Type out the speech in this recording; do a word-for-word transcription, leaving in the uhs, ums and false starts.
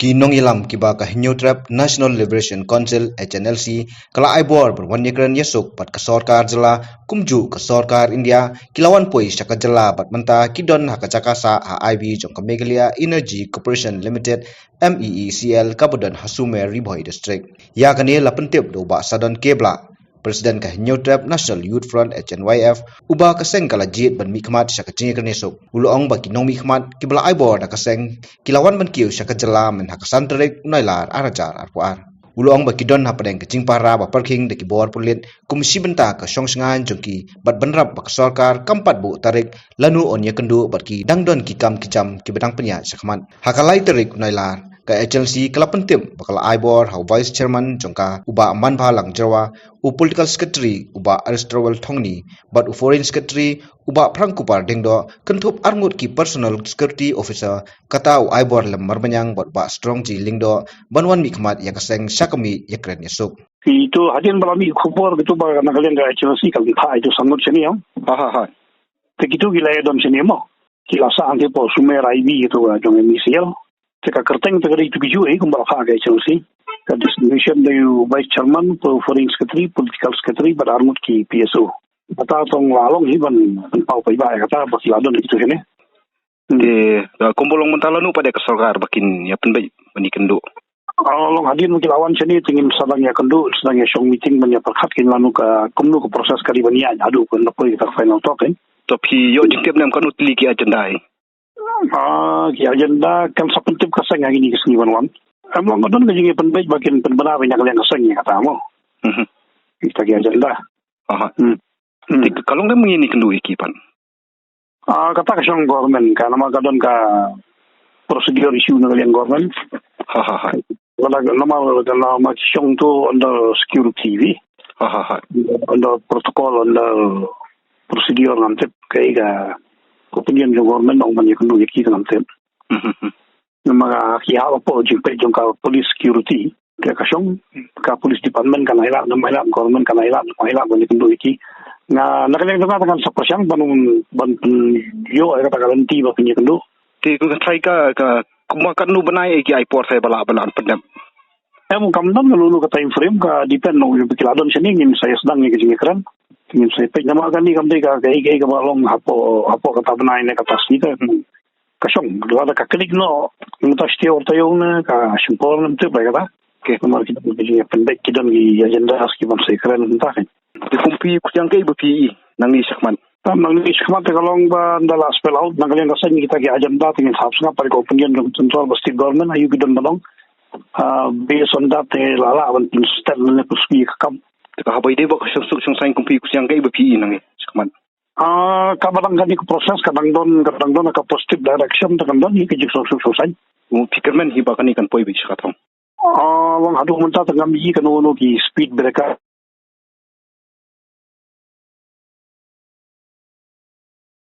Ki nongïalam kiba ka Hynñiewtrep National Liberation Council, H N L C, ka la ai bor ban wan ïakren ïasuk bad ka sorkar jylla, kumjuh ka sorkar India, ki la wan poi sha ka jylla bad mynta ki don ha ka jaka sah ha I B jong ka Meghalaya Energy Corporation Limited, M E E C L, kaba don ha Sumer, Ri Bhoi District. Ïa kane la pyntip da u Bah Sadon K Blah, President ka Hynñiewtrep National Youth Front, H N Y F, uba ka seng ka la jied ban mihkhmat sha ka jingïakren ïasuk. U la ong ba ki nongmihkhmat kiba la ai bor da ka seng ki la wan ban kiew sha ka jylla myn ha ka san tarik u Nailar ar hajar arphew ar. U la ong ba ki don hapdeng ka jingpara ba pyrkhing da ki bor pulit kum shi bynta ka shong shngaiñ jong ki bad bynrap ba ka sorkar kam pat buh tarik lano yn ïakynduh bad ki dang don ki kam ki jam kiba dang pynïaid shakhmat. Ha ka lai tarik u Nailar, ka H N L C ka la pyntip ba ka la ai bor ha u Vice Chairman jong ka, u Bah Manbhalang Jyrwa, u Political Secretary u Bah Aristotle Thongni, bad u Foreign Secretary u Bah Prangkupar Diengdoh, kynthup arngut ki Personal Security Officer, kata u Aibor Lem Marbaniang bad u Bah Strongji Lyngdoh, ban wan mihkhmat ïa ka seng sha ka mih ïakren ïasuk. Kito hadien ba la mih khubor kito ba na ka liang ka H N L C ka la phah ito san ngut shane, em? Ha, ha, ha. Te kito ki la ïadon shane mo. Ki la sah hangtei hapoh Sumer I B kito ka jong M E E C L. Te ka kyrteng te ka dei ito ki juh hi kumba la phah ka H N L C. Ka designation dei u Vice Chairman, u Foreign Secretary, Political Secretary bad arngut ki P S O. Kata tang la long hi ban, ban pynpaw paidbah ïa kata ba ki la don kito shane. Hmm. Te, uh, kumba long mynta lano pat ïa ka sorkar ba kin ïa pynbeit ban ïakynduh? Uh, long hadien ba ki la wan shane te ngin sa dang ïakynduh, sa dang ïa shong meeting ban ïa pyrkhat kein lano ka, kumno ka process ka dei ban ïaid haduh ban da poi kata ka final talk, eh. To phi ïoh jingtip ne em katno tylli ki agenda hi? Ah, ki agenda kan sa pyntip ka seng ha kine ki sngi ban wan. Em long ka don ka jingïapynbeit ba kin pynbna beit na ka liang ka seng ïa kata mo. Mhm. Kita ki agenda. Aha. Hmm. Hmm. Te ka long ne em ngin ïakynduh ïa ki pat? Ah, kata ka shong government ka, namar ka don ka procedure issue na ka liang government. Ha, ha, ha. Wala namar, namar ki shong to under security beit. Ha, ha, ha. Under protocol, under procedure ngam tip kaei ka opinion jong government ong ban ïakynduh ïa ki ngam tip. Mhm, mhm. Namar ki hap hapoh jingpeit jong ka police security, ka, ka shong, ka police department kan ailad, nam ailad, government kan ailad, nam ailad ban ïakynduh ïa ki. Nga, na ka liang jong nga te ngan sa pyrshang ban, ban pynïoh ïa kata ka lynti ba pynïakynduh. Te ka trai ka, ka, kumba katno bnai ki ai por te ba la, ba la pyndep? Em, kam don ka lulu ka time frame, ka depend noh ïa ba ki la don shane, ngin sa ïa sdang ïa ka jingïakren. Ngin sa ïa peit namar kane kam dei ka, ka, ka, kaba long hapoh, hapoh kata bnai ne kata sngi ka, ka shong, lada ka klik noh mynta shi taïew ar taïew ne ka shim por ne em tip ba kata. Okay. Namar ki don ki jingïapynbeit, ki don ki agenda ki ban sa ïakren mynta kan. Te kum phi, ka jingsngewsih ba phi i nangne shakhmat? Tam nangne shakhmat te ka long ba ynda la spell out na ka liang ka seng kita ki agenda te ngin sa hap sngap pat ka opinion jong central bad state government, aïu ki don ban ong. Ah, based on that te la lah ban pynstad lane pynsuki ka kam. Te ka haba ïadei bad ka shongsuk shongsaiñ kum phi, ka jingsngewsih ba phi i nangne shakhmat? Ah, kaba dang kane ka process ka dang don, ka dang don ka positive direction, te kan don hi ka jingshongsuk shongsaiñ. U phi kyrmen hi ba kane kan poi beit sha ka thong? Ah, long haduh mynta te ngam i kano kano ki speed breaker.